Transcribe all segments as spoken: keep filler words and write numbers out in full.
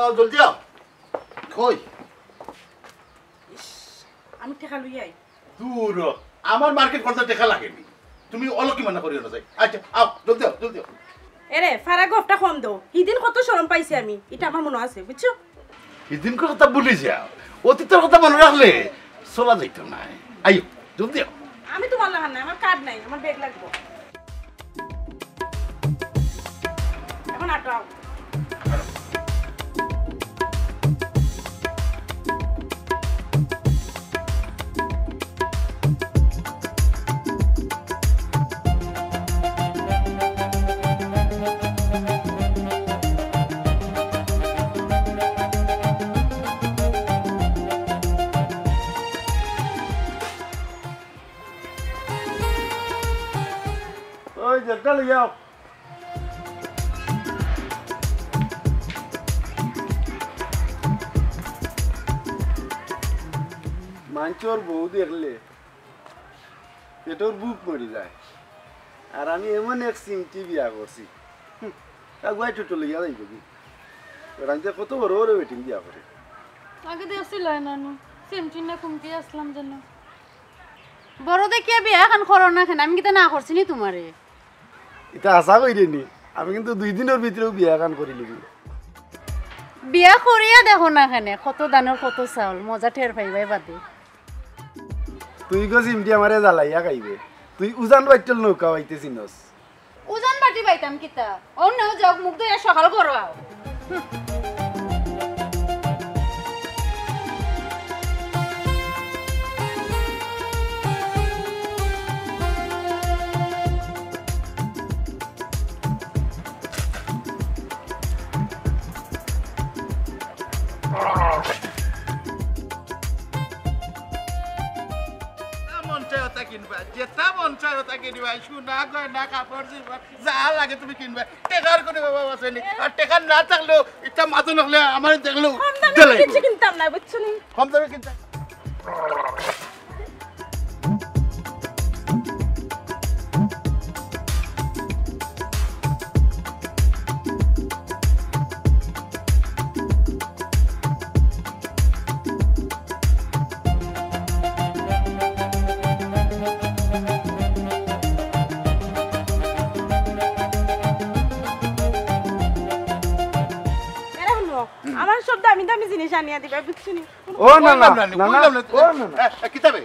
আও, জলদি আও। কই? ইস, আমি টেকা লই আই। দূর হ, আমার মার্কেট করতে টেকা লাগেনি। তুমি অলকি মনে করিও না যাই। আচ্ছা, আও, জলদি আও, জলদি আও। এরে, ফারা গফটা কম দেও। হিদিন কত শরম পাইছি আমি, ইটা আমার মনো আছে, বুঝছো? হিদিনকার কথা ভুলি যাও, অতীতর কথা মনো রাখলে চলা যাইতো নায়। আইও, জলদি আও। আমি তুমার লাখান নায়, আমার কার্ড নাই, আমার ব্যাগ লাগবো। এখন আটো, আও। ওই যে, একটা লইয়া আও। মানষর বউ দেখলে পেটর ভুক মরি যায়। আর আমি এমন এক চিমটি বিয়া করছি, হুম, তা গুয়াই টুটো লইয়া যাইব কি? রাইতে কত বড় বড় বেটিন বিয়া করে। আগে দেখছিল নানু, চিমটি না কুমটি আসলাম যেন। বড় দেখিয়া বিয়া এখান করো না কেনে? আমি কিতা না করছি নি তুমারে? ইতা আশা করি নি, আমি কিন্তু দুই দিনর ভিতরেউ বিয়া এখান করি লিবি। বিয়া করিয়া দেখো না কেনে, কত দানর কত চাউল, মজা টের পাইবায় বাদে। তুই গো চিমটি আমারে জ্বালাইয়া খাইবে, তুই উজান বাইটল নৌকা বাইতে চিনস। উজান বাটি বাইতাম কিতা? অউ নেও যাও, মুখ ধুইয়া সকাল করো আও। যেটা মন চায় ওটা কিনবা, যেটা মন চায় ওটা কিনবা, সোনা গয়না, কাপড় চোপড়, যা লাগে তুমি কিনবা। টেকার কোনো অভাব আছে নি। আর টেকা না থাকলেও, ইটা মাঝে নকলে আমার দেখলেও কম দামে দিলাই কিচ্ছু দিব। কিনতাম না, বুঝছো নি? কম দামে কিনতাম। এরা হুনো, আমার সব দামি দামি জিনিস আনিয়া দিবা, বুঝছো নি? ও না, না, কইলাম না নি, না, না, কইলাম না। ও না, না। এ, এ, কিতাবে?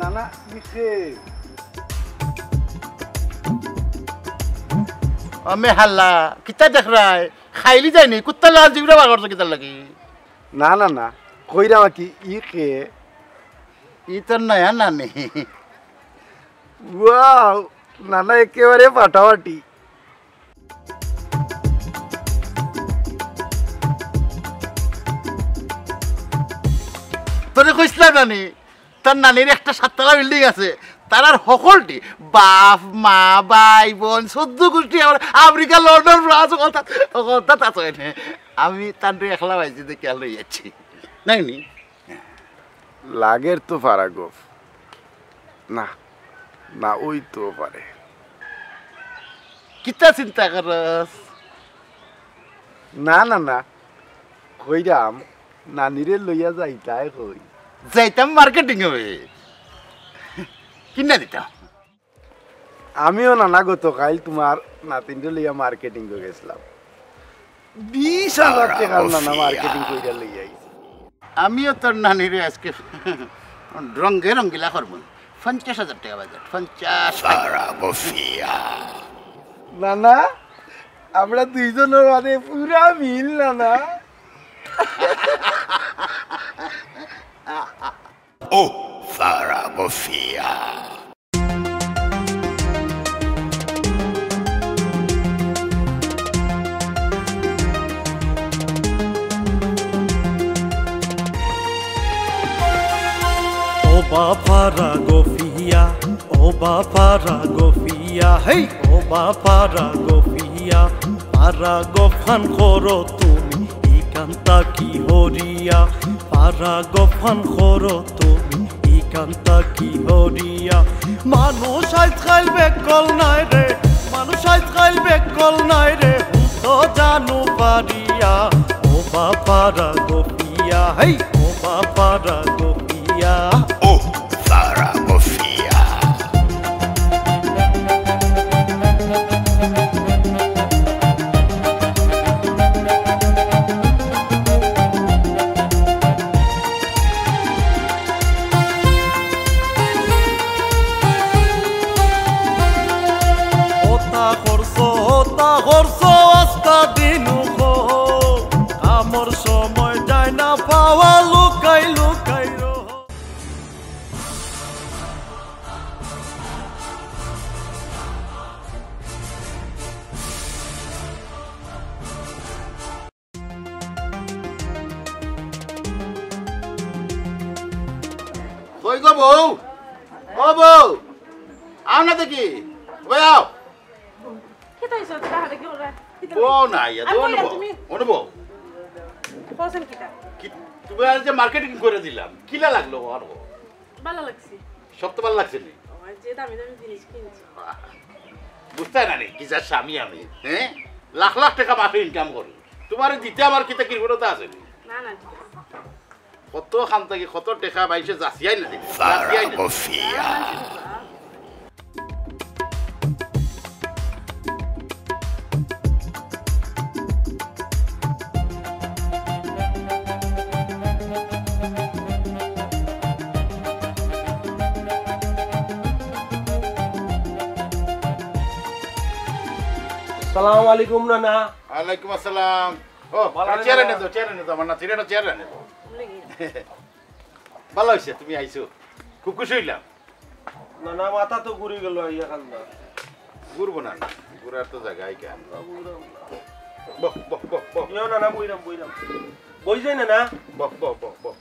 না, না, ইসে। আমি হাল্লা, কিতা দেখরায়? খাইলি যায়নি, কুত্তা লাল জিবরা বার করছে কিতার লাগি? না, না, না, কইরা বাকি, ই কে? ই তোর নয়া নানি। ওয়াও, নানা একেবারে ফাটাফাটি। তোরে কইছিলাম নানি, তার নানির একটা সাততলা বিল্ডিং আছে, তারার হকলটি, বাপ, মা, ভাই, বোন, চৌদ্দ গোষ্ঠী, আবার আমেরিকা, লন্ডন, ফ্রান্স, হকলতা, হকলতা তা তো এনে। আমি তানরে একলা পাইছি, দেখি আর লই যাচ্ছি। নাই নি? লাগের তো ফারা গফ। না, না, ওই তো পারে। কিতা চিন্তা করস? না, না, না, কইরাম, নানিরে লইয়া যাইতায় কই? যাইতাম মার্কেটিং হবে, কিনা দিতাম। আমিও নানা গতকাইল তুমার নাতিনরে লইয়া মার্কেটিং গেছিলাম। বিশ হাজার টেকার নানা মার্কেটিং কইরা লইয়া আইছি। আমিও তোর নানিরে আজকে রঙে রঙ্গিলা করবো। পঞ্চাশ হাজার টেকা বাজেট, পঞ্চাশ হাজার। নানা, আমরা দুইজনর মাঝে পুরা মিল নানা। ও ফারা বফিয়া। ও বা ফারা গফিয়া, ও ও বা পারা গফিয়া, হেই, ও বা পারা গফিয়া, পারা গফান করো তুমি, ইকান তাকি হরিয়া, পারা গফান করো তুমি, ইকান তাকি হরিয়া। মানুষ আজকাল বেকল নাই রে, মানুষ আজকাল বেকল নাই রে, হুতো জানু পারিয়া। ও বা পারা গফিয়া, হেই, ও বা পারা গফিয়া। ও পারা গফিয়া। ওতা করছো, ওতা করছো, আস্তা দিন উখো। কামর সময় যায় না পাওয়া, লুকাই লুকাই রো। কই গো বউ? ও বউ, আও না দেখি। বউ, আও। কিতা অইছে? তুই কাহারে কি ওরা? কিতা বউ অইছে? না, ইয়া, আমি তো বউ, বইলাম, অনুভব। তুমি অনুভব। কইছেন কিতা? কি, তুমি আজ যে মার্কেটিং করে দিলাম, কিলা লাগলো আর? ভালা লাগছে। সব তো ভালা লাগছে নি? আমার যে দামি দামি জিনিস কিনছি। বুঝতে না নি, কি যার স্বামী আমি, হ্যাঁ? লাখ লাখ টাকা মাসে ইনকাম করি। তোমারে দিতে আমার কিতা কিরকমতা আছে নি? না, না, ঠিক আছে। কত খান থাকি কত টাকা বাইশে যাচিয়াই না দিবি, যাচিয়াই না দিবি। আসসালামু আলাইকুম নানা। ওয়ালাইকুম আসসালাম। ও, ভালা আছেন চেয়ার নানা? এনে দাও, চেয়ার এনে দাও, আমার নাতিরে একটা চেয়ার এনে দাও। ভালা অইছে, তুমি আইছো, খুব খুশি অইলাম। নানা, মাথা তো ঘুরি গেল আইয়া কান্দা। ঘুরবো না, না, ঘুরার তো জায়গাই কেন। বহ, বহ, বহ, বহ। ইয়ো নানা, বইরাম, বইরাম। বই যাই নানা। বহ, বহ, বহ, বহ।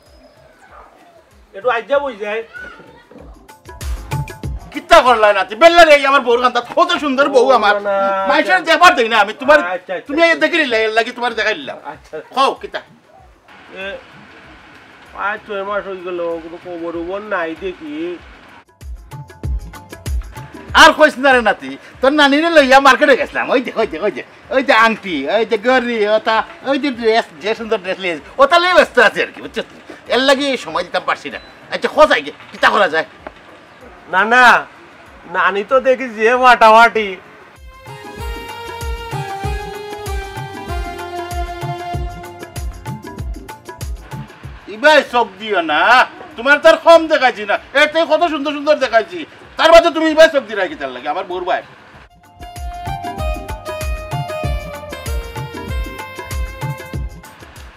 একটু আইজা বই যাই। কিতা করলাই নাতি? বেল্লা রে, আমার বউর কান্দাত কত সুন্দর বউ আমার। ও, না, না, মাইনষরে আচ্ছা। দেখবার দেই না আমি, তোমার, আচ্ছা, আচ্ছা, তুমি আচ্ছা। দেখি নিলে, এর লাগি তোমার দেখাই দিলাম। আচ্ছা। কও, কিতা? এ, পাঁচ ছয় মাস অই গেল, কোনো খবর উবর নাই দেখি। আর কইস না রে নাতি, তোর নানিরে লইয়া মার্কেটে গেছিলাম। ওই যে, ওই যে, ওই যে, ওই যে আংটি, ওই যে ঘড়ি, ওটা, ওই যে ড্রেস, যে সুন্দর ড্রেস লইয়া, ওটা লইয়া ব্যস্ত আছি আর কি, বুঝছস নি? এর লাগি সময় দিতাম পারছি না। আচ্ছা, খোঁজ আগে, কিতা করা যায়? না, না, নানি তো দেখি যে ফাটাফাটি। ইবায় চোখ দিও না, তোমার তার কম দেখাইছি না, এর থেকে কত সুন্দর সুন্দর দেখাইছি, তার বাদে তুমি ইবায় চোখ দিরায় কিতার লাগি, আমার বউর বায়।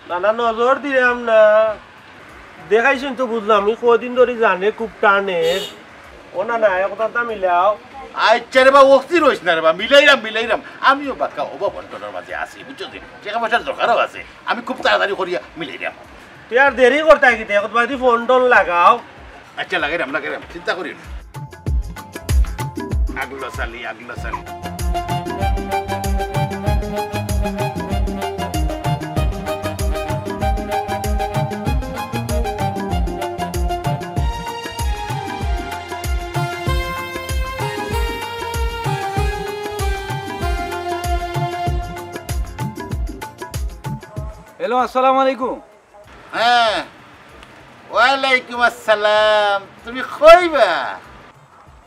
না, না, নজর দিলাম না। দেখাইছইন তো বুঝলাম, আমি কদিন ধরি জানে খুব টানের। ও না, না, এক কথা মিলাও। আচ্ছা রে বা, অস্থির অইস না রে বা, মিলাইরাম, মিলাইরাম। আমিও বাক্কা অভাব অনটনর মাঝে আছি, বুঝছো যে? টেকা পয়সার দরকারও আছে, আমি খুব তাড়াতাড়ি করিয়া মিলাইরাম। তুই আর দেরি করতে কিতা, এক কথা দি ফোন টোন লাগাও। আচ্ছা, লাগাইরাম, লাগাইরাম, চিন্তা করিও না। আগলো চালি, আগলো চালি। হ্যালো, আসসালামু আলাইকুম। হ্যাঁ, ওয়ালাইকুম আসসালাম। তুমি কই বা?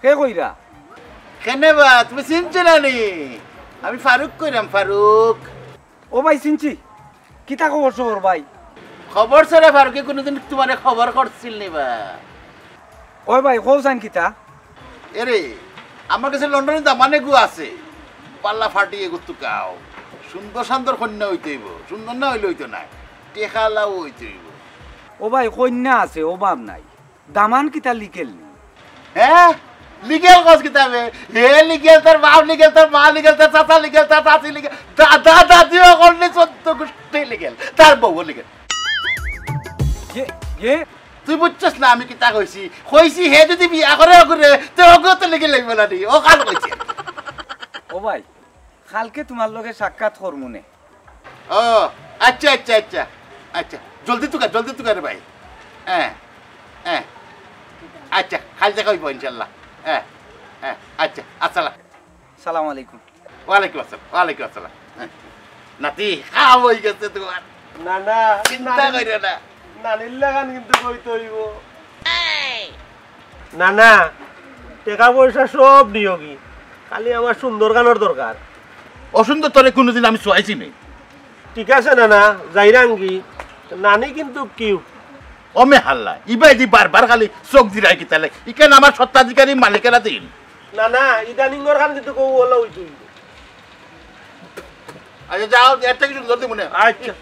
কে কইরা? কেনে বা, তুমি চিনছো না নি? আমি ফারুক কইরাম, ফারুক। ও ভাই, চিনছি। কিতা খবর সবর ভাই? খবর ছাড়া ফারুকে কোনোদিন তোমারে খবর করছিল নি বা? ওই ভাই, কও চাইন কিতা? এরে, আমার কাছে লন্ডনের দামান এগু আছে। পাল্লা ফাটিয়ে এগু তুকাও। সুন্দর সান্দর কন্যা অইতে অইবো। সুন্দর না অইলে অইতো নায়। টেকাআলাও অইতে অইবো। ও ভাই, কন্যা আছে, অভাব নাই। দামান কিতা লিগেল নি? হ্যাঁ? লিগেল কস কিতা বে? হে লিগেল, তার বাপ লিগেল, তার মা লিগেল, তার চাচা লিগেল, তার চাচি লিগেল, দাদা দাদি অকল নি, চৌদ্দ গুষ্টি লিগেল, তার বউও লিগেল। ইয়ে, ইয়ে, তুই বুঝছস না আমি কিতা কইছি? কইছি হে যদি বিয়া করে অগুরে, তে অগু তো লেগে লাগবে না নি, অউ কাল কইছি। ও ভাই, কালকে তুমার লগে সাক্ষাৎ করমু নে। ও, আচ্ছা, আচ্ছা, আচ্ছা। আচ্ছা, জলদি তুকা, জলদি তুকা রে ভাই। হ্যাঁ, হ্যাঁ। আচ্ছা, কাল দেখা অইবো ইনশাল্লাহ। হ্যাঁ, হ্যাঁ, আচ্ছা, আসসালাম। সালাম আলাইকুম। ওয়ালাইকুম আসসালাম, ওয়ালাইকুম আসসালাম। হ্যাঁ। নাতি, কাম অই গেছে তুমার। না, না, চিন্তা নানি-, কইরো না। নানির লাখান কিন্তু কইতে অইবো। না, না, টেকা পয়সা সব দিওগি, খালি আমার সুন্দর খানর দরকার। অসুন্দর তোরে কুনুদিন আমি চাইছি নি। ঠিক আছে না, না, যাইরামগি, নানি কিন্তু কিউট। ও মে হাল্লা, ইবায়দি বারবার খালি চোখ জিরায় কিতালে, ইখান আমার স্বত্বাধিকারী মালিকেরা দিন। না, না, ইদানিংর খান কিন্তু কউ অলা অইতো অইবো। আচ্ছা, যাও, এর থাকি সুন্দর দিমু নে। আচ্ছা।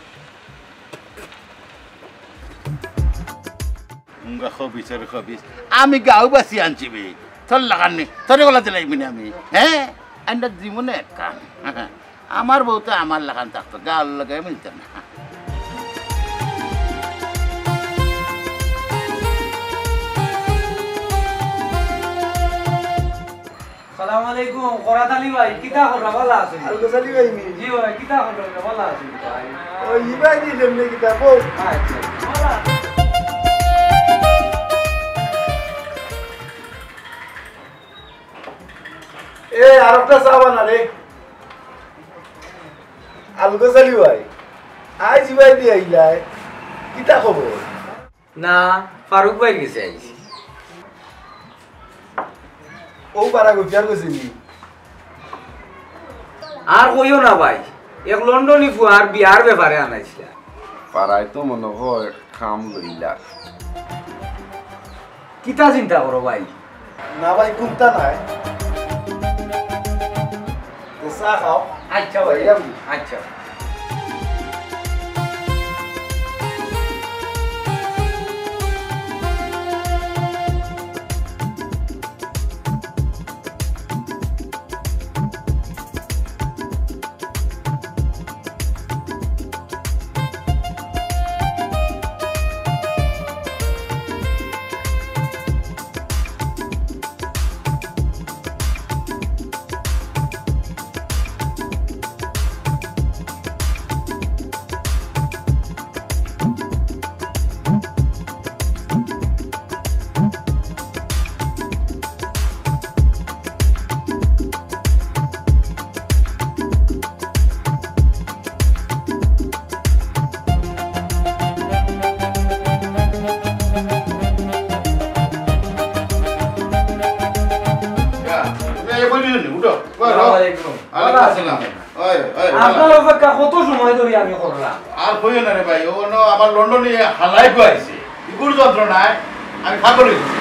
উঙ্গা খবিস, আরে খবিস। আমি গাঁও বাসি আনছি বে। তোর লাখান নি, তোরে গলা দিলাইমু নে আমি। হ্যাঁ? আন্ডা দিমু নে এক কান। আমার বউ তো আমার লাখান থাকতো, গাঁওর লগে মিলতো না। সালাম আলাইকুম, করাত আলী ভাই, কিতা খবর? ভালা আছইন? আলগোজ আলী ভাই নি? জি ভাই, কিতা খবর? ভালা আছইন ভাই? ও, ইবায়দি এমনে কিতা কও? আচ্ছা, ভালা। এ, আরোকটা চা বানা রে। আলগোজ আলী ভাই, আইজ ইবায়দি আইলায়, কিতা খবর? না, ফারুক ভাইর গেছে আইছি। অউ পাড়া গফিয়ার গেছে নি? আর কইও না ভাই, এক লন্ডনি ফুয়ার বিয়ার ব্যাপারে আনাইছিলা। পাড়ায় তো মনো অয় কাম লইলা। কিতা চিন্তা করো ভাই? না ভাই, কুন্তা নাই। তো চা খাও। আচ্ছা ভাই, যাইরাম। আচ্ছা। এই, বলি নি, উঠো। ওই, আসসালামু আলাইকুম। ওয়ালাইকুম আসসালাম। ওই, ওই, আপনার অপেক্ষা কত সময় ধরি আমি করলাম। আর কইও না রে ভাই, ও ন আমার লন্ডনি হালাই কো আইছে। ইগুর যন্ত্রণায় আমি পাগল অইছি।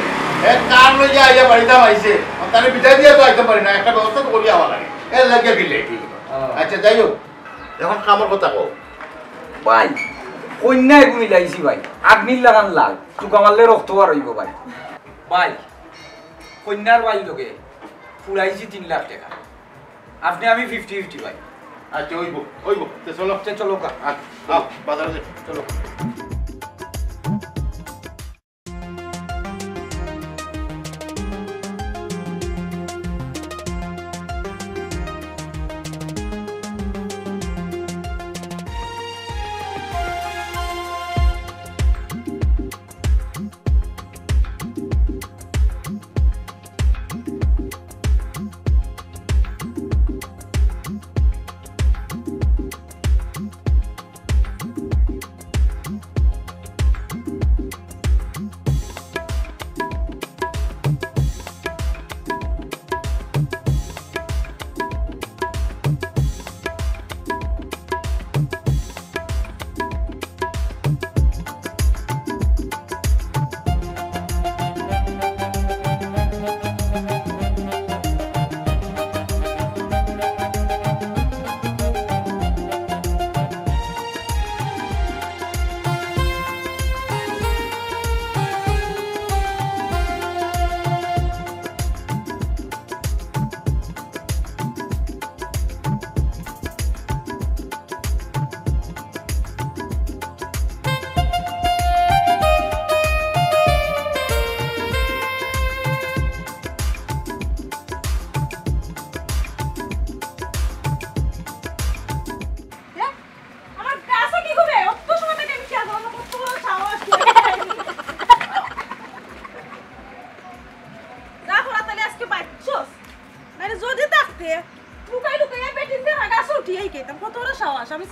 এ কার লইয়া আইয়া বাড়িত আইছে, তারে বিদায় দিয়া তো আইতাম পারি না, একটা ব্যবস্থা তো করি আওয়া লাগে। এর লাগিয়া কি লেট। আচ্ছা, যাই হোক, এখন কামর কথা কও। ভাই, কইন্যা এগু মিলাইছি ভাই, আগ্নির লাখান লাল, তুকা মারলে রক্ত বার অইবো ভাই। ভাই, কইন্যার ভাইর লগে ফুড়াইছি তিন লাখ টেকা। আপনে আমি ফিফটি ফিফটি ভাই। আচ্ছা, অইবো, অইবো। তে চলো। তে চলো কা। আচ্ছা, আও, বাজারে যাই। চলো।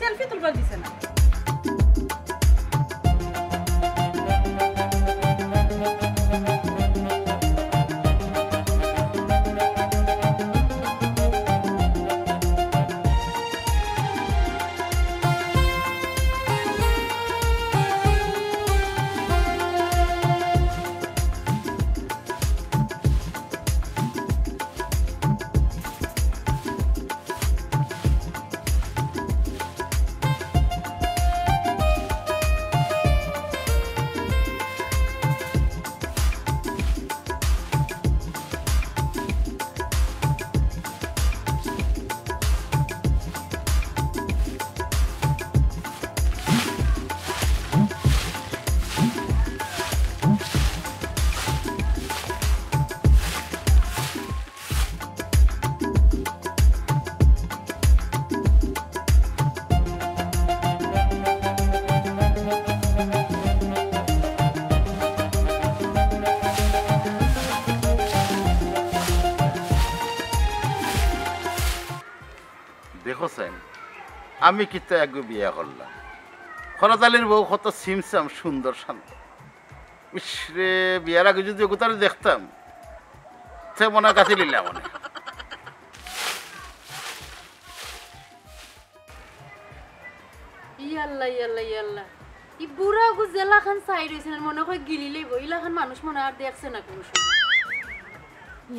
সেলফি তুলবার দিছে না। দেখো সেন, আমি কিতা একগু বিয়া করলাম। খরাতালির বউ কত ছিমছাম, সুন্দর, শান্ত। ইস রে, বিয়ার আগে যদি অগুতারে দেখতাম, তে মনে হয় কাছে নিলাম মনে। ইয়াল্লা, ইয়াল্লা, ইয়াল্লা। ই বুড়া অগু যেলাখান চাই রইছে না, মনে হয় গিলি লইব। ইলাখান মানুষ মনে হয় আর দেখছে না কোনো সময়।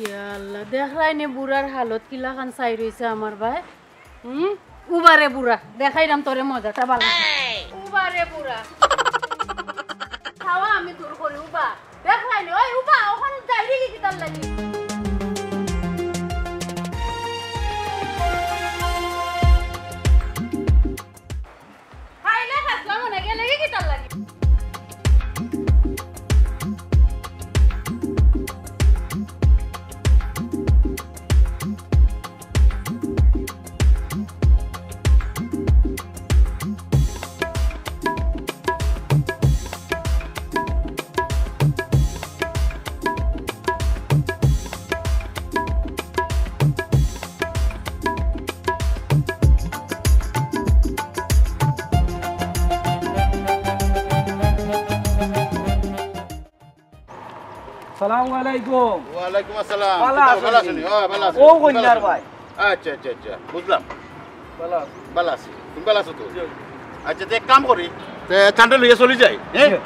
ইয়াল্লা, দেখরায় নি বুড়ার হালত কিলাখান চাই রইছে আমার ভাই। হুম? উবারে বুড়া, দেখাইলাম তোরে মজাটা বালা। উবারে বুড়া। খাওয়া আমি দূর করি, উবা। দেখলাইনি, ওই উবা, ওখান যাইরে কি কিতার লাগি? খাইলে খাসলাম, মনে গেলে কি কিতার লাগি? সালামু আলাইকুম। ওয়ালাইকুম আসসালাম। ভালা কিতা আছইন? ভালা আছইন নি? ও, ভালা আছি। ও, কইন্যার ভাই। আচ্ছা, আচ্ছা, আচ্ছা, বুঝলাম। ভালা আছি। ভালা আছি। তুমি ভালা আছো তো? জি। আচ্ছা, তে এক কাম করি, তে চান্দে লইয়া চলি যাই, হ্যাঁ? জি।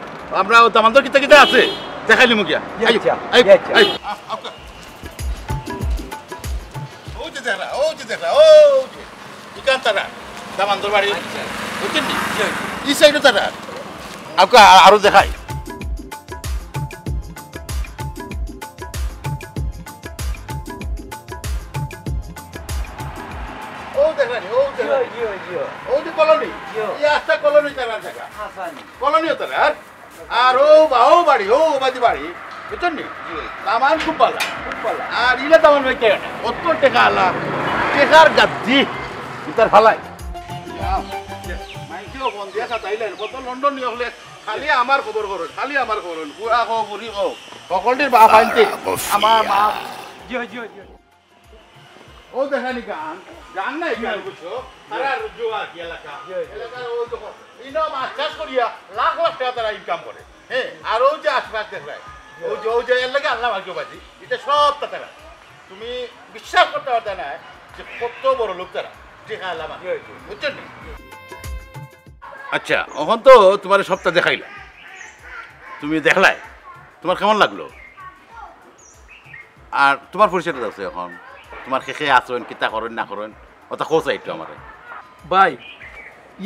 আমরা ও দামান্দর কিতা কিতা আছে, দেখাইলিমু গিয়া। জি, আইও, আচ্ছা। আইও, জি, আচ্ছা। আইও। আ-, আ-, ওই যে দেখরা, ওই যে দেখরা, ওই যে। ইখান তারা, দামান্দর বাড়ি। আচ্ছা। বুঝছইন নি? জি, জি। ই সাইডে তারা। আউক্কা, আ-, আরো দেখাই। ও দেখরা নি, ও দেখরা নি। জি, জি, জি। ও যে কলোনি। জি। ই আস্তা কলোনি তারা দেখা। আচ্ছা। কলোনিও তারা। আর আর ও বা-, ও বাড়ি, ও বাদি বাড়ি, বুঝছইন নি? জি। দামান খুব ভালা। খুব ভালা। আর ইলা দামান ভাই কে না? অত টেকা আলা, টেকার গাদ্দি, ইতার ফালাই। ইয়া, মাইনষেও ফোন দিয়া সাতাইলেন, কত লন্ডনি অকলে, খালি আমার খবর করইন, খালি আমার খবর করইন। বুড়া কও, বুড়ি কও, হকলটির বাপ আনতে, আমার বাপ। জি, জি, জি। ও দেখরা নি গাং, গাং না ইখান, বুঝছো? তারা রুজু আর কি এলাকা। জি, জি। এলাকার ও দেখো, ইনো মাছ চাষ করিয়া লাখ লাখ টেকা তারা ইনকাম করে। হ্যাঁ, আর ও যে আশপাশ দেখরায়, ও যে, ও যে এর লাগি আল্লাহ ভাগ্যবাজি, ইটা সব তারা। তুমি বিশ্বাস করতে পারতায় না যে কত বড় লোক তারা, টেকা আলা মানুষ। জি, জি। বুঝছো নি? আচ্ছা, অখন তো তুমারে সবটা দেখাইলাম, তুমি দেখলায়, তুমার কেমন লাগলো? আর তুমার পরিচয়টা দেও অখন, তুমার কে কে আছইন, কিতা করইন না করইন, অতা কও চাই একটু আমারে। ভাই,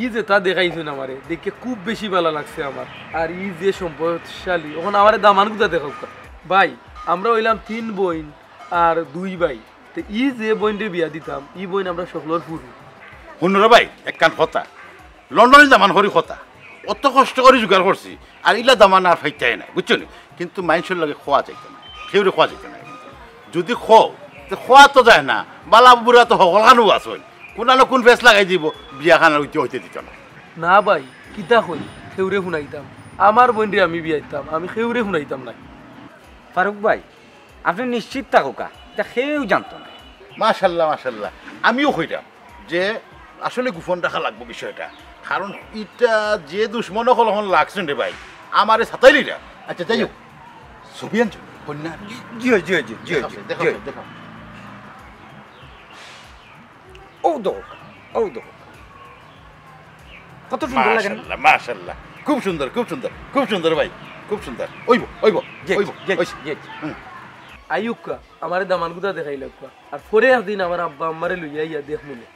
ই যেতা দেখাইছইন আমারে, দেখিয়া খুব বেশি ভালা লাগছে আমার। আর ই যে সম্পদশালী, অখন আমারে দামানগুতা দেখাউক্কা। ভাই, আমরা অইলাম তিন বইন আর দুই ভাই। তে ই যে বইনরে বিয়া দিতাম, ই বইন আমরা হকলর পুরু। হুনো রে ভাই, একখান কথা, লন্ডনি দামান করি কথা, অত কষ্ট করি জুগার করছি, আর ইলা দামান আর পাইতায় নায়, বুঝছো নি? কিন্তু মাইনষর লগে কওয়া যাইতো নায়, কেউরে কওয়া যাইতো নায়। যুদি কও, তে কওয়া তো যায় না, ভালা বুরা তো হকলখানো আছইন, কুনানো কুন ফেছ লাগাই দিবো, বিয়াখান আর অইতে অইতে দিতো নায়। না ভাই, কিতা কইন, কেউরে হুনাইতাম, আমার বইনরে আমি বিয়া দিতাম, আমি কেউরে হুনাইতাম নায়। ফারুক ভাই, আপনে নিশ্চিত থাকউক্কা, ইতা কেউ জানতো নায়। মাশাল্লাহ, মাশাল্লাহ। আমিও কইরাম যে আসলে গোপন রাখা লাগবো বিষয়টা, কারণ ইটা যে দুশমন অকল অখন লাগছইন রে ভাই, আমারে সাতাইলিরা। আচ্ছা, যাই হোক, ছবি আনছো? কন্যা? জি, জি, জি, জি, দেখাও, জি। দেখাও, দেখাও। ও দেখো, ও দেখো। কত সুন্দর লাগে না? মাশাআল্লাহ, মাশাআল্লাহ। খুব সুন্দর, খুব সুন্দর, খুব সুন্দর ভাই, খুব সুন্দর। অইবো, অইবো, জি, অইবো, জি, অইছে। জি। হুম। আইউক্কা, আমারে দামানগুতা দেখাইলাউক্কা। আর পরে একদিন আমার আব্বা আম্মারে লইয়া আইয়া দেখমুনে।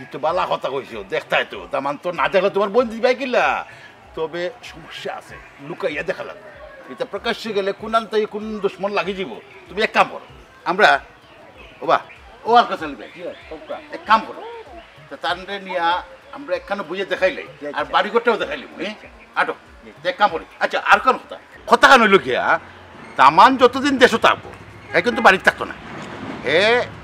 ই তো বালা কথা কইছো, দেখতায় তো। দামান তো না দেখলে তুমার বইন দিবায় কিলা? তবে সমস্যা আছে, লুকাইয়া দেখা লাগবো। ইটা প্রকাশ্যে গেলে কুনান থাকি কুন দুশমন লাগি যিবো। তুমি এক কাম করো, আমরা, ও বা, ও আর কথা লিবে, এক কাম করো, তে তানরে নিয়া আমরা একখানো বইয়া দেখাইলাই, আর বাড়িঘরটাও দেখাইলাই, হ্যাঁ? আটো, তে এক কাম করি। আচ্ছা, আর কোন কথা? কথা খান অইলো গিয়া, দামান যতদিন দেশো থাকবো, হে কিন্তু বাড়িত থাকতো না। হে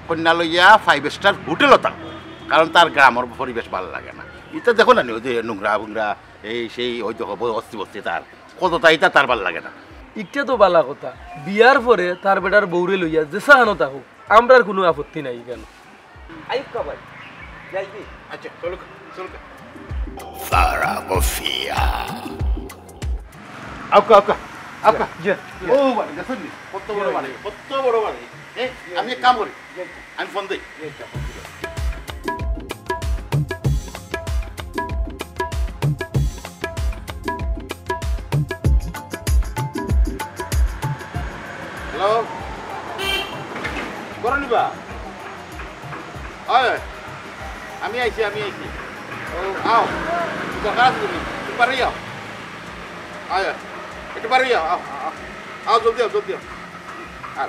কন্যা লইয়া five star hotel-ও থাকবো, কারণ তার গ্রামর পরিবেশ ভালা লাগে না। ইটা দেখো না নি, ওই যে নোংরা ফোংরা, এই সেই, ওই দেখো, ব-, বস্তি বস্তি তার, কততা ইটা তার ভালা লাগে না। ইটা তো বালা কথা, বিয়ার পরে তার বেটার বউরে লইয়া যেছানো থাকো, আমরার কুনু আপত্তি নাই কেন? আইউক্কা ভাই, যাই কি? আচ্ছা, চলো, চলো। ফারা বফিয়া। আউক্কা, আউক্কা, আউক্কা। জি, জি। ও বাড়ি, দেখছইন নি? কত বড় বাড়ি, কত বড় বাড়ি। এ, আমি এক কাম করি, আমি ফোন দেই। হ্যালো, করো নিবা? অয়, অয়। আমি আইছি, আমি আইছি। ও, আও। দরকার আছে তুমি। তুমি বাড়ি আও। অয়, অয়। একটু বাড়ি আও, আও, আও, আও। আও, জলদি আও, জলদি আও। আর,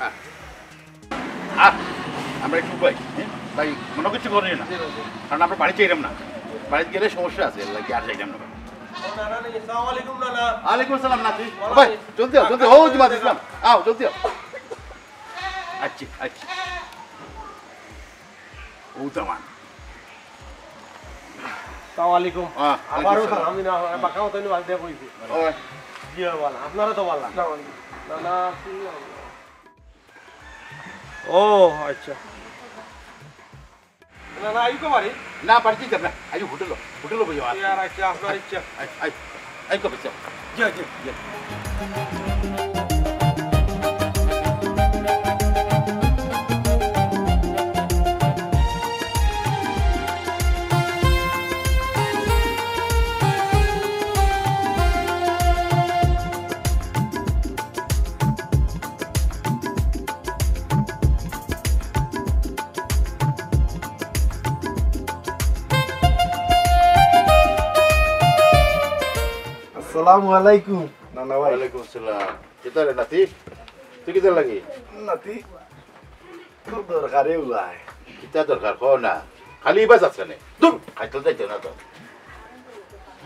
আর, আর আমরা একটু উবাই, হ্যাঁ? ভাই, মনো কিচ্ছু করিও না। কারণ আমরা বাড়ি যাইরাম না। বাড়িত গেলে সমস্যা আছে, এর লাগি আর যাইরাম না। ও, নানা, নানা, আসসালামু আলাইকুম, নানা। ওয়ালাইকুম আসসালাম, নাতি। ভাই, জলদি আও, জলদি আও। ও, জুমাত ইসলাম, আও, জলদি আও। আচ্ছা, আচ্ছা। ও দামান। আসসালামু আলাইকুম। হ্যাঁ, আবারও ওয়ালাইকুম সালাম। সালাম দিন, আমার বাঁকা মতো এনে বাদ দিয়ে কইছি। ও। জি, বাবা, আপনারা তো ভালা। না, না, ও, আচ্ছা। না, না, আইউক্কা বাড়ি? না, বাড়িত যাইতাম না। আইও, হোটেলো, হোটেলো বইয়া। ইয়ার, আচ্ছা, আপনার ইচ্ছা। আই, আই, আই, কবে যাও? জি, জি, জি। আসসালামু আলাইকুম, নানা ভাই। ওয়ালাইকুম আসসালাম। কিতা রে নাতি? তুই কিতা লাগি? নাতি, তোর দরকারে উলাই। কিতা দরকার? কও না। খালি ইবা যাস কেনে? দূর, খাইতে যাইতে না তো।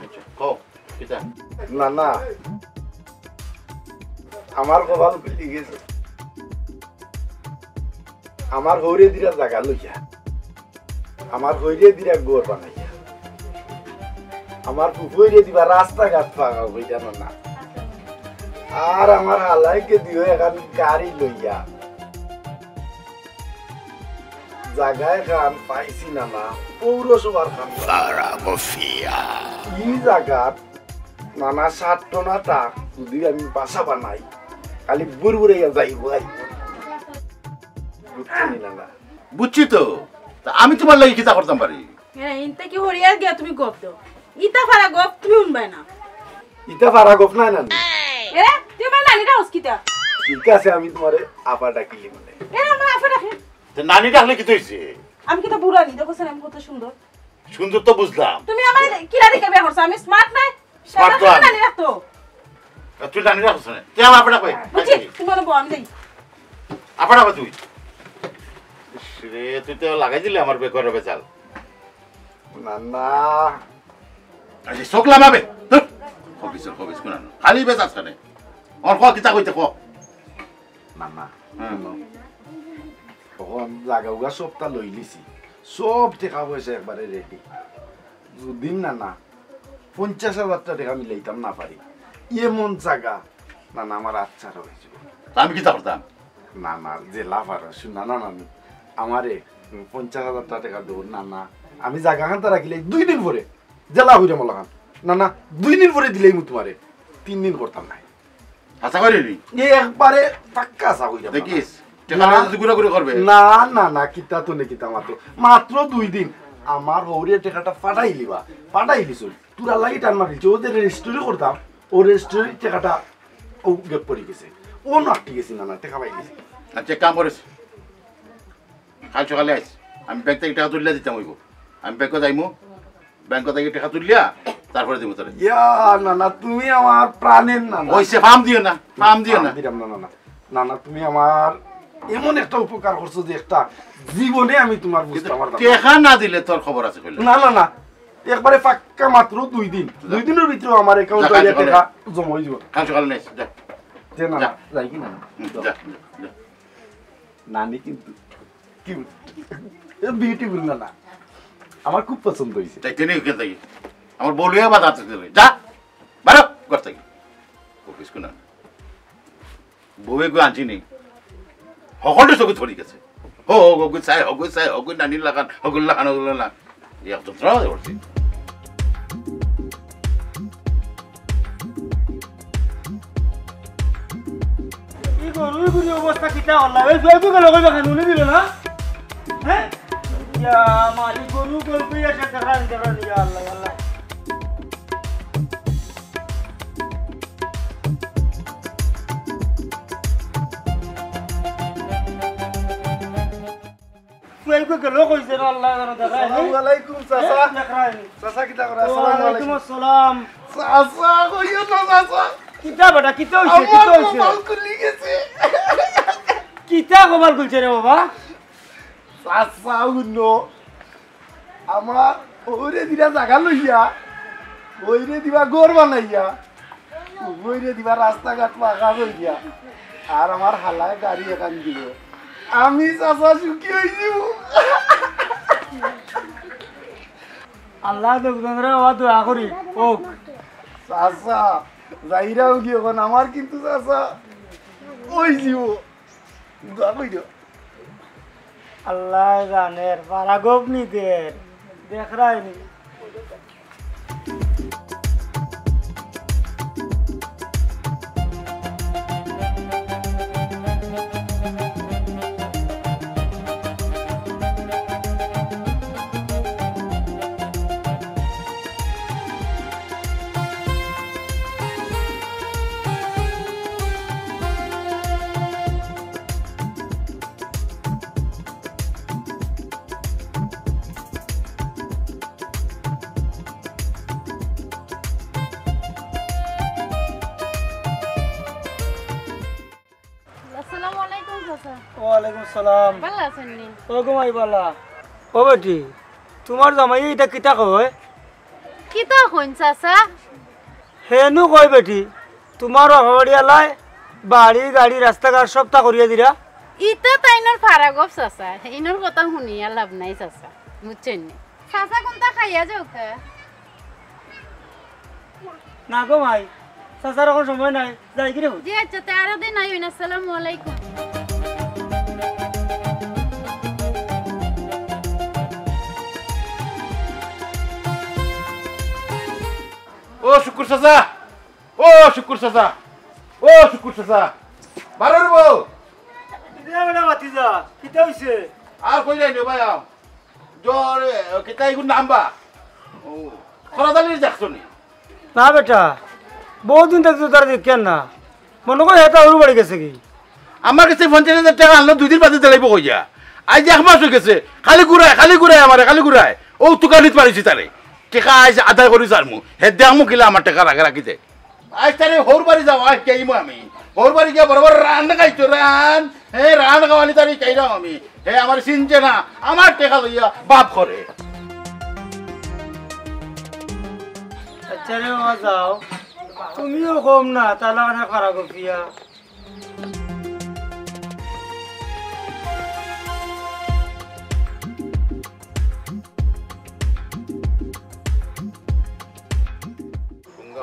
আচ্ছা, কও, কিতা? নানা, আমার কপাল খুলি গেছে। আমার হউরে দিরা জাগা লইয়া, আমার হইরে দিরা ঘর বানাইয়া, আমার ফুফুইরে দিবা রাস্তাঘাট ফাঁকা অইয়া, নানা। আর আমার হালাইকে দিও এখান গাড়ি লইয়া। জাগা এখান পাইছি, নানা, পৌরসভার খান। ফারা বফিয়া। ই জাগাত নানা সাত টনা তা যদি আমি বাসা বানাই, খালি বুড়বুড়ে যাইব, আইব। বুঝছো নি, নানা? বুঝছি তো। তা আমি তুমার লাগি কিতা করতাম পারি? এ, ইনতে কি হরিয়ার গিয়া তুমি গপ দেও? ইতা ফারা গপ তুমি হুনবায় না। ইতা ফারা গপ নায় নানি। এ, তুই আমার নানিরে ডাকস কিতা? ঠিক আছে, আমি তুমারে আফা ডাকিলি মানে। এ, আমার আফা ডাকে। তে নানি ডাকলে কিতা অইছে? আমি কিতা বুড়া নি? দেখো স্যার, আমি কত সুন্দর। সুন্দর তো বুঝলাম। তুমি আমারে কিলা দেখি বিয়া করছো? আমি smart নায়? Smart তো আমি। নানি রাখতো। আর তুই নানি রাখছ না? তুই আমার আফা ডাক। বুঝছি, তুমি আমার বউ, আমি যাই। আফা ডাক তুই। ইস রে, তুই তো লাগাই দিলে আমার বে-, ঘরে বেজাল। নানা। আরে, চোখ লামাবে। ধুর। খবিসর খবিস কোন আনো? খালি বেজাল কেনে? অখন ক, কিতা কইতে ক? নানা, হুম। হুনো। অখন জাগা উগা সবতা লইলিছি। সব টেকা পয়সা একবারে ready। যুদি নানা, পঞ্চাশ হাজারটা টেকা মিলাইতাম না পারি, এমন জাগা, নানা, আমার আচ্ছা রয়েছে। তা আমি কিতা করতাম? নানা, যেলা পারো, হুনো না নানি, আমারে পঞ্চাশ হাজার টেকা দেও। না, না, আমি জাগাখান তো রাখিলে দুই দিন পরে জেলা হইরাম ওলাখান। না, না, দুই দিন পরে দিলেই মু তুমারে, তিন দিন করতাম না। আশা করি নি। এ একবারে পাক্কা আশা কইরাম না। দেখিস, টেকা না। লইয়া যদি ঘুরাঘুরি করবে। না, না, না, কিতা তো নে কিতা মাত্র, মাত্র দুই দিন। আমার হউরে টেকাটা পাঠাইলিবা, পাঠাইলিছইন। তোরা লাগি টান মারিলছে, ও যে রেজিস্ট্রি করতাম, ও রেজিস্ট্রির টেকাটা ও গেপ পড়ি গেছে। ও না ঠিক আছে, না, না, টেকা পাই গেছে। আচ্ছা, এক কাম করিস, কাল সকালে আইস, আমি ব্যাংক থাকি টেকা তুলিয়া দিতাম অইবো। আমি ব্যাংকো যাইমু, ব্যাংকো থাকি টেকা তুলিয়া তারপরে দিমু তোরে। ইয়া, না, না, তুমি আমার প্রাণের না, না। অইছে, ফাম দিও না, ফাম দিও না। ফাম দিলাম না, না, না। না, না, তুমি আমার এমন একটা উপকার করছো যে একটা জীবনে আমি তুমার বুঝতাম পারতাম না। টেকা না দিলে তোর খবর আছে কইলে। না, না, না, একবারে পাক্কা মাত্র দুই দিন। যা। দুই দিনর ভিতরে আমার অ্যাকাউন্টে যা, কাল সকালে। টেকা জমা অই যাইবো। কাল সকালে নিস, যা। যে না, যা। না, যাই কি না? হুম, যা, যা, যা। নানি কিন্তু কিউট। বিউটিফুল না, না। আমার খুব পছন্দ হইছে। তাই তেনে ওখান থাকি। আমার বউ লইয়া বাধা আছে তোরে। যা। বারো, ঘর থাকি। অফিস কোন? বউয়ে গো আনছি নি। হকলটা চোখে ধরি গেছে। হো, হো, হগু চাই, হগু চাই, হগু নানির লাখান, হগুর লাখান, হগুর লাখান। এই এক যন্ত্রণা হয়ে পড়ছে। ই গরু, ই গরু অবস্থা কিতা করলা? এই জয়পুর গেল কইবা কেন? উনি দিল না? হ্যাঁ? ইয়া, আমার ই গরু, গরু কই আছে? দেখা, দেখা, ইয়া আল্লাহ, আল্লাহ। জয়পুর গেল কইছে রে আল্লাহ, দেখা, দেখা। আসসালামু আলাইকুম, চাচা। দেখা। চাচা, কিতা করে? আসসালামু ওয়ালাইকুম আলাইকুম। আসসালাম। চাচা, কইও না, চাচা। কিতা বেটা, কিতা হইছে, কিতা আমার হইছে? কপাল খুলি গেছে। কিতা কপাল খুলছে রে বাবা? চাচা, হুনো। আমার ওরে দিরা জাগা লইয়া, ওইরে দিবা ঘর বানাইয়া, ওইরে দিবা রাস্তাঘাট পাকা করিয়া, আর আমার হালায় গাড়ি এখান দিব। আমি চাচা সুখী হই দিব। আল্লাহ দেখবেন রে বাবা, দোয়া করি। ও চাচা, যাইরাও গিয়ে এখন আমার কিন্তু চাচা ওই জীব। দোয়া করি দিও। আল্লাহ জানের, পারা গপ নিদের, দেখরায়নি। আসসালামু আলাইকুম, চাচা। ওয়ালাইকুম সালাম। ভালা আছইন নি? ও গো মাই, ভালা। ও বেটি, তুমার জামাই ইটা কিতা কয়? কিতা কইন, চাচা? হেনু কয় বেটি, তুমার বাপা বাড়ি আলায় বাড়ি, গাড়ি, রাস্তাঘাট সবতা করিয়া দিরা। ইতা তাইনর ফারা গপ, চাচা। ইনর কথা হুনিয়া লাভ নাই, চাচা। বুঝছইন নি? চাচা, কুনতা খাইয়া যাউক্কা। না গো মাই, চাচার অখন সময় নাই, যাইগি রে। জি আচ্ছা, তে আরো দিন আইন। আসসালামু আলাইকুম। ও শুকুর চাচা, ও শুকুর চাচা, ও শুকুর চাচা, বারো রে বউ। কিতা বেটা ভাতিজা, কিতা হইছে? আর কই যাইন রে ভাই, আও। জ্বরে, কিতা ইগুর নাম বা? ও, খরাদালির দেখছো নি? না বেটা, বহুত দিন থাকি তো তারে দেখিয়ার না। মনো কয় হেতা হউর বাড়ি গেছে গি। আমার গেছে পঞ্চাশ হাজার টেকা আনলো, দুই দিন বাদে দিলাইবো কইয়া। আইজ এক মাস অই গেছে, খালি ঘুরায়, খালি ঘুরায় আমারে, খালি ঘুরায়। ও তুকানিত পারিছি তারে। টেকা আইজ আদায় করি ছাড়মু। হে দেখমু কিলা আমার টেকা রাখে রাখি দে। আইজ তারে হউর বাড়ি যাওয়া হিকাইমু আমি। হউর বাড়ি গিয়া বড় বড় রান খাইতো, রান। হে, রান খাওয়ানি তারে হিকাইরাম আমি। হে আমারে চিনছে না, আমার টেকা লইয়া বাপ করে। আচ্ছা রে বাবা, যাও। তুমিও কম না, তালা অনেক খারাপ গফিয়া।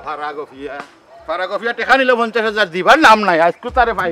ফারা গফিয়া, ফারা গফিয়া টেকা নিল পঞ্চাশ হাজার, দিবার নাম নাই, আইজকু তারে পাই।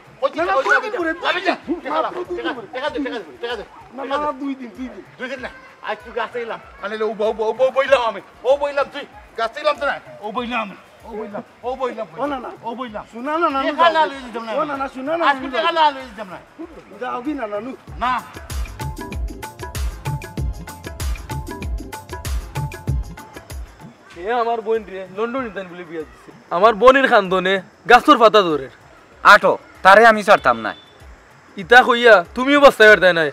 কইছি না, না, দুই দিন পরে, দুই দিন। টেকা দে, টেকা দে, টেকা দে। না, না, না, দুই দিন, দুই দিন। দুই দিন না, আইজ তুই গাছ চাইলাম। আরে, ও বউ, বউ, বউ, বইলাম আমি। ও বইলাম তুই। গাছ চাইলাম তো না। ও বইলাম আমি। ও বইলাম, ও বইলাম, ও না, না। ও বইলাম। শুনা না, না, টেকা না লই দিতাম না। ও না, না, শুনা না, আজকে না। টেকা না লই দিতাম না। যাও কি না, নানু? না। এ আমার বইন রে, লন্ডনি তাইন বুলি বিয়া দিছে। আমার বইনর খান্দনে গাছর পাতা ধরের। আটো, তারে আমি ছাড়তাম নায়। ইতা কইয়া তুমিও বাঁচতায় পারতায় নায়।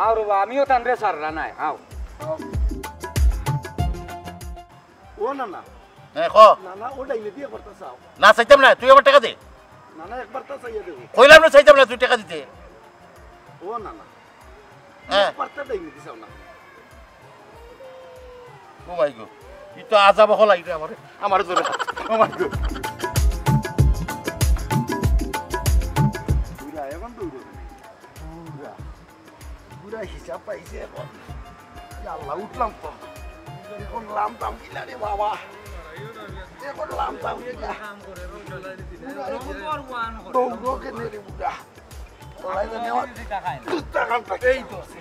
আও রে বা, আমিও তানরে ছাড়রা নায়, আও। ও না, না। হ্যাঁ, ক। না, না, ও ডাইনে দিয়া করতে চাও। না, চাইতাম না, তুই আমার টেকা দে। না, না, একবার তো চাইয়া দেবো। কইলাম না, চাইতাম না, তুই টেকা দিতে। ও না, না। হ্যাঁ। একবার তো ডাইনে দিছাও না। ও ভাই গো, ই তো আজাব হলাই রে আমারে, আমারে ধরে। ও ভাই গো। বুড়া, এখন দৌড়ো। বুড়া। বুড়া হিসাব পাইছে এখন। ইয়া আল্লাহ, উঠলাম তো। এখন লামতাম কিলা রে বাবা? এখন লামতাম কিলা? বুড়া, এখন দৌড়ো কেনে রে বুড়া? আল্লাহ জানে আমার দুধটা কাম থাকে। এই তো আছে।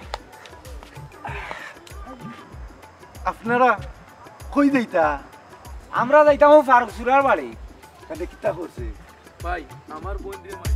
আপনারা কই যাইতা? আমরা যাইতাম ও ফারুক সুরার বাড়ি। তাহলে কিতা করছে? ভাই, আমার বইনরে মাই।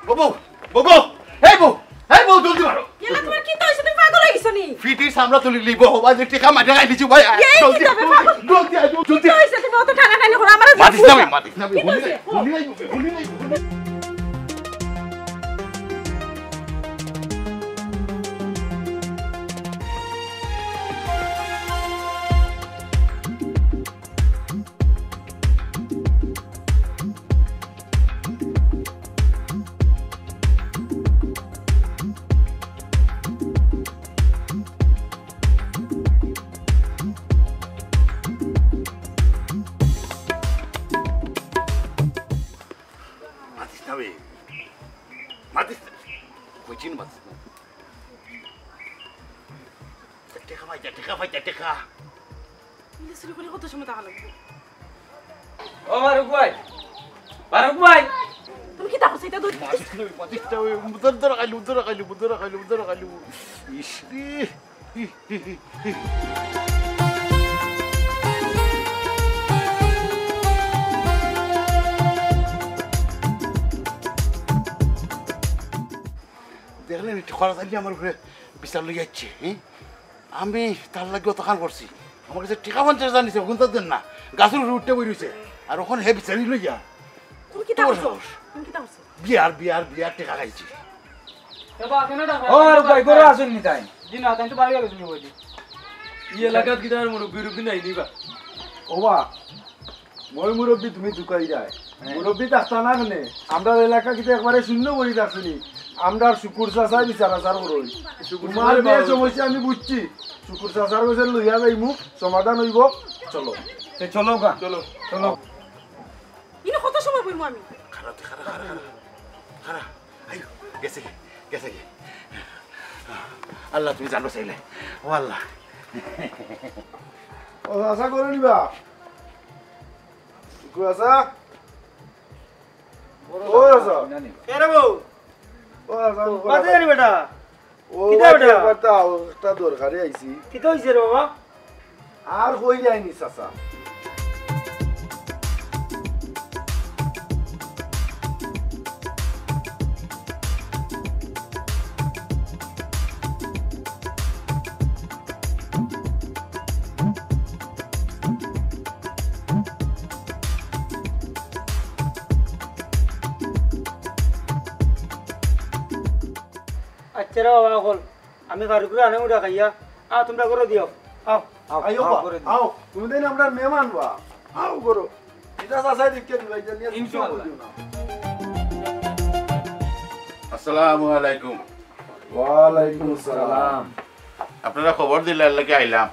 বউ, বউ, বউ, বউ, এই বউ, এই বউ, জলদি মারো। এলা তোমার কিতা অইছে? তুমি পাগল অই গেছো নি? ফিটির সামলা তুলি লিব, বাবা, যে টেকা মাঝে খাই দিছি ভাই। এই জলদি, কিতা ব্যাপার? জলদি, জলদি, জলদি। কিতা অইছে? তুমি অত টানাটানি করো, আমারে মাতিস না, মাতিস না, কিতা হুনি অইছে? নাই, হুনি নাই, হুনি নাই। মাতিস না বে। মাতিস না। কইছি না মাতিস না। টেকা পাই যা, টেকা পাই যা, টেকা। ইলে চুরি করে কত সময় থাকা লাগবে? ও ফারুক ভাই, ফারুক ভাই। তুমি কিতা করছো? ইটা ধরে মাতিস না, মাতিস না, ওই মুদর ধরে খাইলু, মুদর খাইলু, মুদর খাইলু, মুদর খাইলু। ইস রে। দেখলে নি, খরা চাইলে আমার উপরে বিচার লই যাচ্ছে, হ্যাঁ? আমি তার লাগি অতখান করছি। আমার কাছে টেকা পঞ্চাশ হাজার নিছে, অখন তো দেন না। গাছর উপরে উঠতে বই রইছে। আর অখন হে বিচারি লইয়া। তুমি কিতা তোর করছো? সাহস। তুমি কিতা করছো? বিয়ার, বিয়ার, বিয়ার টেকা খাইছি। ও, আর ভাই, ঘরো আছইন নি তাইন? জি না, তাইন তো বাইরে গেছইন নি, ওই যে। ই এলাকাত কিতা আর মুরব্বি-উরব্বি নাই নি বা? ও বা, মই মুরব্বি তুমি তুকাই যায়। হ্যাঁ। মুরব্বি থাকতা না কেনে? আমরার এলাকা কিতা একবারে শূন্য পড়ি যাচ্ছে নি? আমরার শুকুর চাচায় বিচার আচার করইন। তোমার যে সমস্যা আমি বুঝছি, শুকুর চাচার গেছে লইয়া যাইমু, সমাধান অইবো। চলো। তে চলো গা। চলো। চলো। ইনো কত সময় বইমু আমি? খাড়া, খাড়া, খাড়া, খাড়া। খাড়া। আইও, গেছে গি, গেছে গি। আল্লাহ, তুমি জানো চাইলে। ও আল্লাহ। ও চাচা, করে নিবা। শুকুর চাচা। ও চাচা। কে রে বউ? ও চাচা, আমি বাদে জানি বেটা। ও কিতা বেটা? একবার তো আও, একটা দরকারে আইছি। কিতা অইছে রে বাবা? আর কই যায়নি চাচা। আচ্ছা রে বাবা, অকল আমি ফারুকরে আনে উঠা খাইয়া, আও, তোমরা করো দিও, আও। আও, আইও আও, বা, করে দিও। আও, তুমি তাইন আমরার মেহমান বা, আও করো। এটা চাচাই দেখিয়া দিবা, এটা নিয়া তুমি ইনশাআল্লাহ। বলিও না। আসসালামু আলাইকুম। ওয়ালাইকুম আসসালাম। আপনারা খবর দিলা, এর লাগি আইলাম।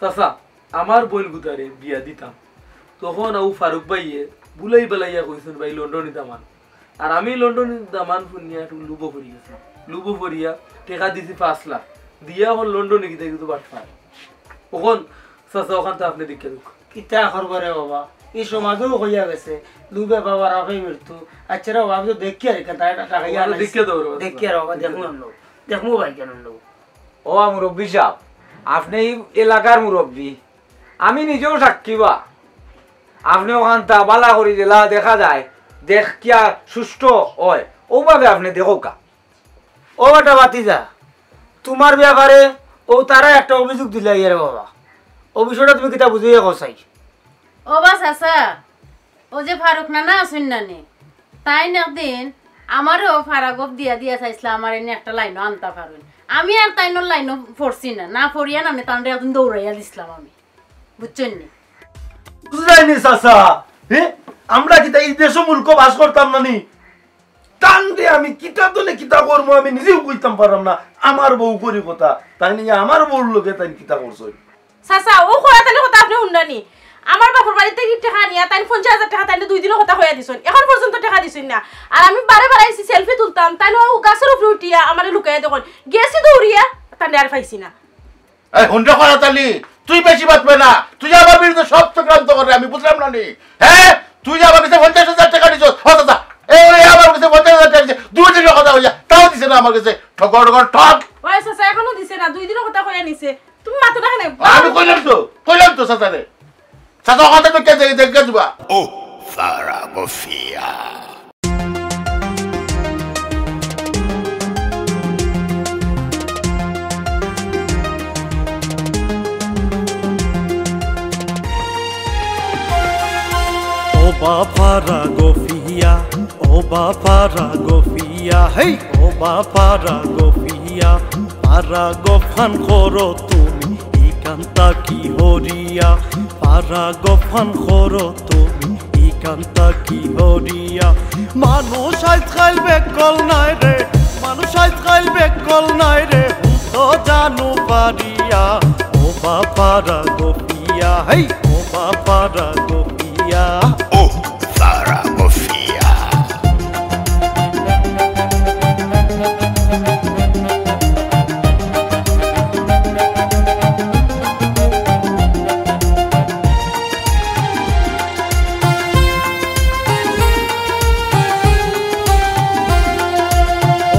চাচা, আমার বইন গুতারে বিয়া দিতাম, তখন আউ ফারুক ভাইয়ে বুলাই বালাইয়া কইছইন, "ভাই, লন্ডনি দামান।" আর আমি লন্ডনি দামান হুনিয়া একটু লুবো পড়ি গেছি। লুবো পড়িয়া টেকা দিছি পাঁচ লাখ। দিয়া অখন লন্ডনি কিতা কিছু বাটপার। অখন চাচা, অখান তো আপনে দেখিয়া দেউক্কা। কিতা করবা রে বাবা, ই সমাজেও কইয়া গেছে, "লুবে বাবার আপে মৃত্যু।" আচ্ছা রে বাবা, আমি তো দেখিয়ার, এখান তাই টাকা ইয়া ওরা নাই। দেখিয়া দেও রে বাবা। দেখিয়ার বাবা, দেখমু অন্য। দেখমু ভাই কেন অন্য। ও মুরব্বি সাব, আপনে ই এলাকার মুরব্বি, আমি নিজেও সাক্ষী বা। আপনে অখানতা বালা করি দিলা দেখা যায়, দেখিয়া সুষ্ঠু অয়, অউ ভাবে আপনে দেখউক্কা। ও বেটা ভাতিজা, তুমার ব্যাপারে অউ তারা একটা অভিযোগ দিলা ইয়ারে বাবা। অউ বিষয়টা তুমি কিতা বুঝাইয়া কও চাই? ও বা চাচা, অউ যে ফারুক নানা আছইন না নি, তাইন একদিন আমারেও ফারা গফ দিয়া দিয়া চাইছলা, আমারে নি একটা লাইনো আনতা পারইন। আমি আর তাইনর লাইনো পড়ছি না, না পড়িয়া না আমি তানরে একদিন দৌড়াইয়া দিছলাম আমি, বুঝছইন নি? বুঝলায়নি চাচা, হে? আমরা কিতা ই দেশো মুলকো বাস করতাম না নি? তানরে আমি কিতা তনে কিতা করমু আমি নিজেও কইতাম পাররাম না। আমার বউ করি কথা, তাইন ইয়া আমার বউর লগে তাইন কিতা করছইন? চাচা, অউ কড়াতালি কথা আপনে হুনরা নি? আমার বাপর বাড়ি থাকি টেকা আনিয়া তাইন পঞ্চাশ হাজার টেকা তাইন দুই দিনর কথা কইয়া দিছইন, অখন পর্যন্ত টেকা দিছইন না। আর আমি বারে বারে আইছি selfie তুলতাম, তাইন অউ গাছর উপরে উঠিয়া আমারে লুকাইয়া দেখইন, গেছি দৌড়িয়া, তানরে আর পাইছি না। এই হুনরে কড়াতালি, তুই বেশি বাতবে না, তুই আমার বিরুদ্ধে সব চক্রান্ত কররে, আমি বুঝলাম না নি। হে, তুই যে আমার গেছে পঞ্চাশ হাজার টেকা নিছস, ও চাচা, এই আমার গেছে পঞ্চাশ হাজার টেকা নিছে, দুই দিনর কথা কইয়া, তাও দিছে না আমার গেছে, ঠগর ঠগর ঠগ। ওই চাচা, অখনো দিছে না, দুই দিনর কথা কইয়া নিছে। তুমি মাতো না কেনে? আমি কইলাম তো, কইলাম তো চাচারে। চাচা, অখানতা তো কে দেখে, দেখে দিবা। ও, ফারা গফিয়া। ও বা ফারা গফিয়া, ও বা ফারা গফিয়া, হেই, ও বা ফারা গফিয়া, ফারা গফ খান করো তুমি, ইখান থাকি হরিয়া, ফারা গফ খান করো তুমি, ইখান থাকি হরিয়া। মানুষ আইজকাইল বেকল নাই রে, মানুষ আইজকাইল বেকল নাই রে, হুন তো জানু ফারিয়া। ও বা ফারা গফিয়া, হেই, ও বা ফারা গফিয়া। ও ফারা গফিয়া।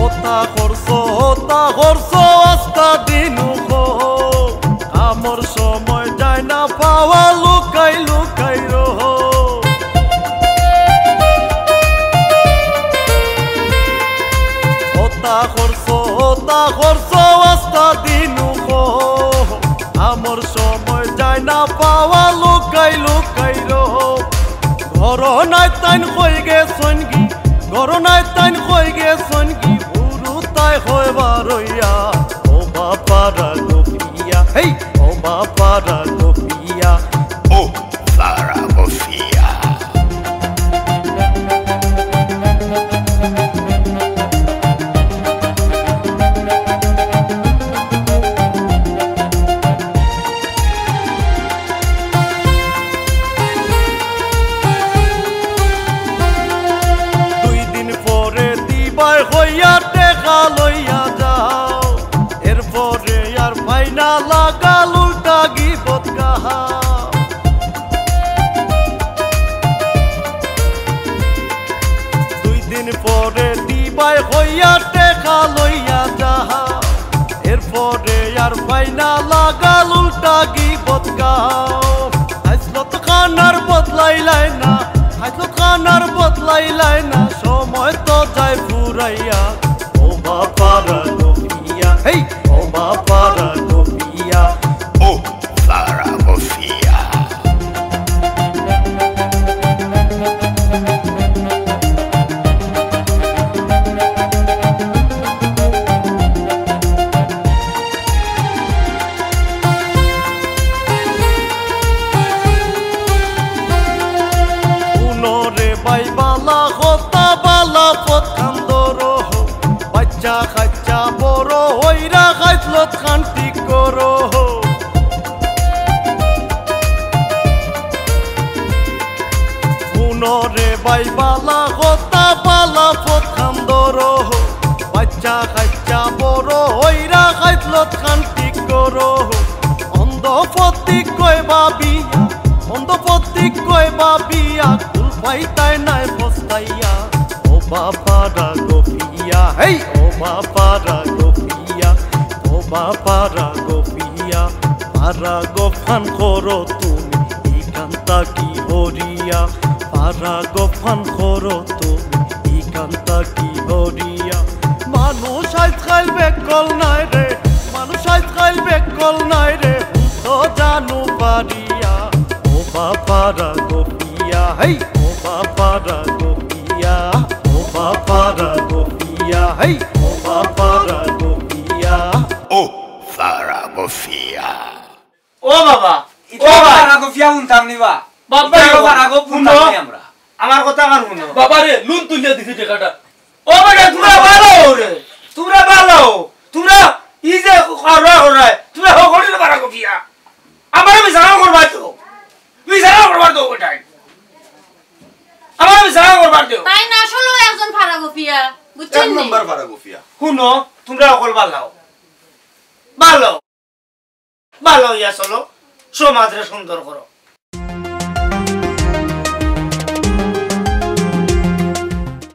ওতা করছো, ওতা করছো, আস্তা দিনু খো। কামর সময় যায় না পাওয়া, লুকাই লুকাই রহো। ওতা করছো, ওতা করছো, আস্তা দিনু খো। কামর সময় যায় না পাওয়া, লুকাই লুকাই রহো। ঘরো নাই তাইন কই গেছইন গি, ঘরো নাই তাইন কই গেছইন গি, হুরুতাই কয় বারইয়া। ও বা ফারা গফিয়া, হেই, ও বা ফারা গফিয়া। ও ফারা গফিয়া। দুই দিন পরে দিবায় কইয়া টেকা লইয়া যাহা, এরপরে আর পাই না লাগাল উল্টা গিবত গাও। খাইছলত খানার বদলাইলায় না, খাইছলত খানার বদলাইলায় না, সময় তো যায় ফুরাইয়া। ও বাপারা গফিয়া, হেই, ও বাপারা গফিয়া। ও বাপারা গফিয়া। হুনরে ভাই বালা কথা বালা পথ খান ধরো, বাচ্চা কাচ্চা বড় হইরা খাইছলত খান ঠিক করো। হুনরে ভাই বালা কথা বালা পথ খান ধরো, বাচ্চা কাচ্চা বড় হইরা খাইছলত খান ঠিক করো। অন্ধ পথিক কয় ভাবিয়া, অন্ধ পথিক কয় ভাবিয়া, কুল পাইতায় নায় পস্তাইয়া। ও বাপারা গফিয়া, হেই, ও বাপারা গফিয়া, ও বাপারা গফিয়া। পারা গফ খান করো তুমি ইখান থাকি হরিয়া, পারা গফ খান করো তুমি ইখান থাকি হরিয়া। মানুষ আইজকাইল বেকল নায় রে, মানুষ আইজকাইল বেকল নায় রে, তো জানু পারিয়া। ও বাপারা গফিয়া, হেই, ও বাপারা গফিয়া, ও বাপারা গফিয়া, হেই, ও বাপারা গফিয়া। ও পারা গফিয়া। ও বাবা, ও ইতা বাবা। পারা গফিয়া হুনতাম নি বা। বাবা, ইতা রে, পারা গফ হুনো। হুনতাম নি আমরা। আমার কথা কান হুনো। বাবা রে, লুন তুলিয়া দিছি টেকাটা। ও বেটা, তুমরা ভালা অও রে, তুমরা ভালা অও, তুমরা ই যে কররা কররায়, তুমরা হকলরে পারা গফিয়া। আমারে বিচারা করবার দেও, বিচারা করবার দেও বেটাইন, আমারে বিচারা করবার দেও। তাইন আসলেউ একজন পারা গফিয়া, বুঝছইন নি? নম্বর পারা গফিয়া। হুনো, তুমরা হকল ভালা অও, ভালা অও। ভালা অইয়া চলো, সমাজরে সুন্দর করো।